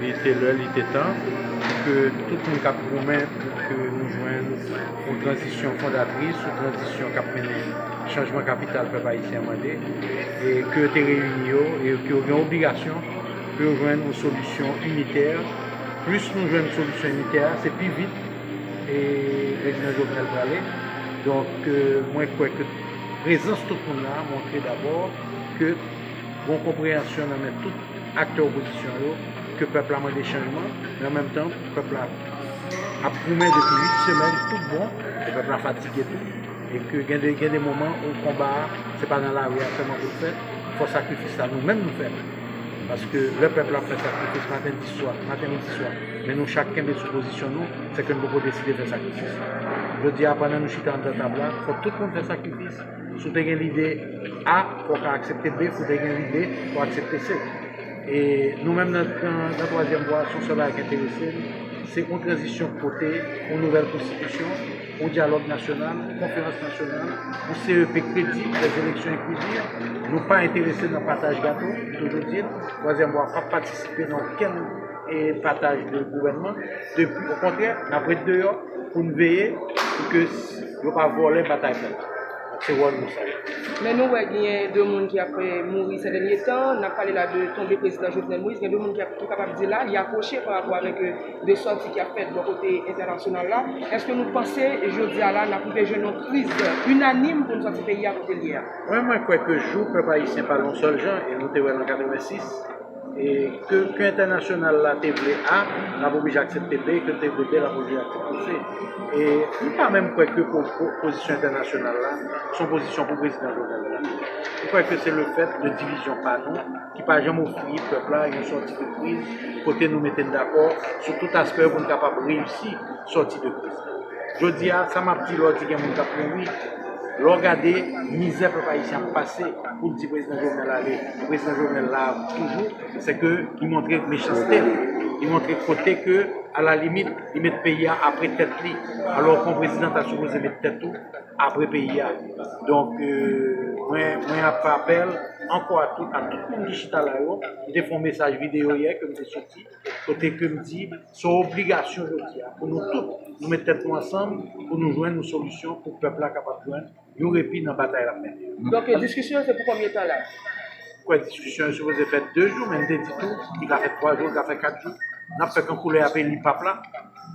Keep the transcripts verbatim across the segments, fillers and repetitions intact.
Li te lè, li te tan pou ke tout moun k ap goumen pou ke nou jwenn yon tranzisyon fondatris, yon tranzisyon k ap mennen chanjman kapital pèp ayisyen an mande, e ke yo te reyini yo, e ke yo gen obligasyon pou yo jwenn yon solisyon initè. Plis nou jwenn solisyon initè a, se pi vit e prezidan Jovenel prale. Donk, euh, mwen kwè ke prezans tout moun la montre dabò ke gon konpreyansyon nan men tout aktè opozisyon yo, ke pèp la mande chanjman, men an menm tan, pèp la ap goumen depi uit semèn, tout bon, e pèp la fatige tou, e ke gen de, gen de moman ou konba a, se pa nan lari a sèlman pou l fèt, fò sakrifis la nou menm nou fè l. Paske lè pèp la ap fè sakrifis maten, di swa, maten, midi, swa, men nou chak kenbe sou pozisyon nou, se ke nou poko deside fè sakrifis. Jodi a, pandan nou chita anndan tab la, fò tout moun fè sakrifis. Si w te gen lide A, fò w ka aksepte B, si w te gen lide, fò w aksepte C. E nou menm nan, nan, nan twazyèm vwa, se yon sèl bagay ki enterese n, se yon tranzisyon k pote yon nouvèl konstitisyon, yon dyalòg nasyonal, yon konferans nasyonal, yon C E P kredib, des élections inclusives. Nou pa enterese nan pataj gato, m toujou di l, twazyèm vwa p ap patisipe nan okenn, e, pataj de gouvènman. Depi, okontrè, n ap ret deyò pou n veye pou ke yo pa vòlè batay pèp la. Se wòl nou sa ye. Men nou wè genyen de moun ki ap, eh, mouri sè dènye tan. N ap pale la de tonbe prezidan Jovenel Moïse. Gen de moun ki ap, ki kapab di la, li akwoche pa rapò avèk, eh, de sòti ki ap fèt bò kote entènasyonal la. Èske nou panse jodi a la, n ap rive jwenn yon kriz inanim pou n sòti peyi a kote l ye a? Mwen, mwen kwè ke jou pèp ayisyen pale yon sèl jan, e nou te wè l an katrevensis, e ke, ke entènasyonal la te vle A, l ap oblije aksepte B, ke l te vle B, l ap oblije aksepte C. E m pa menm kwè ke po-, po-, pozisyon entènasyonal la, se yon pozisyon pou prezidan Jovenel Moïse. M kwè ke se le fèt de divizyon pa nou, ki pa janm ofri pèp la yon sòti de kriz, kote nou mete n dakò sou tout aspè pou n kapab reyisi sòti de kriz la. Jodi a, sa m ap di lè w di gen moun k ap mouri, lè w gade mizè pèp ayisyen ap pase pou l di prezidan Jovenel ale, prezidan Jovenel la toujou, se ke li montre mechanste l, li montre kote ke, alalimit, li met peyi a apre tèt li, alò ke yon prezidan ta sipoze met tèt ou apre peyi a. Donk, euh, mwen, mwen ap fè apèl ankò a tout, a tout moun ki chita la yo, m te fè yon mesaj videyo yè ke m te soti, kote ke m di, se yon obligasyon jodi a, pou nou tout, nou met tèt nou ansanm, pou nou jwenn yon solisyon, pou pèp la kapab jwenn yon repi nan batay l ap mennen an. Donk, diskisyon an se pou konbyen tan la? Kwè diskisyon an sipoze fè de jou, men m te di tou, li ka fè twa jou, li ka fè kat jou. N ap fè kankoulè ap eli pap la,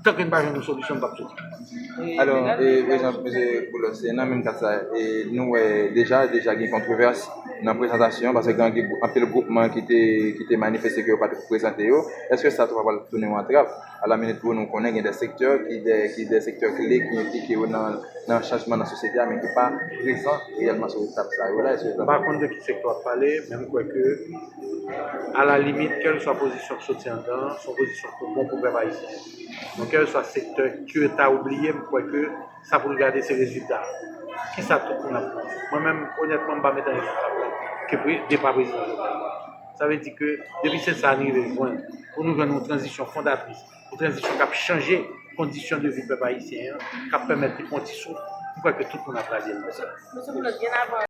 tanke n pa jwenn yon solisyon, n p ap soti. Alò, e, Prezidan, Mesye Boulos, e, nan menm kad sa, e, nou wè deja, deja gen kontwovès nan prezantasyon, paske gen anpil gwou-, anpil gwoupman ki te, ki te manifeste ke yo pa t prezante yo. Èske sa tou pa pral tounen yon antrav? Alaminit pou nou konnen gen de sektè ki de, ki de sektè kle ki enplike yo nan, nan chanjman nan sosyete a, men ki pa prezan reyèlman sou etap sa yo la. Èske sa... M pa konn de ki sektè w ap pale, men m kwè ke, alalimit, kèlswa pozisyon k soti anndan an, se yon pozisyon k bon pou pèp ayisyen. Donk, kèlswa sektè ke ta oubliye, m kwè ke sa pou l gade se rezilta a. Kisa tout moun ap pran? Mwen menm, onètman, m pa met anyen sou tab la ke pre-, depa prezidan Jovenel Moïse. Sa vle di ke depi se sa n rive jwenn, pou nou jwenn yon tranzisyon fondatris, yon tranzisyon k ap chanje kondisyon de vi pèp ayisyen an, k ap pèmèt li pran ti souf, m kwè ke tout moun ap ralye l nan sa.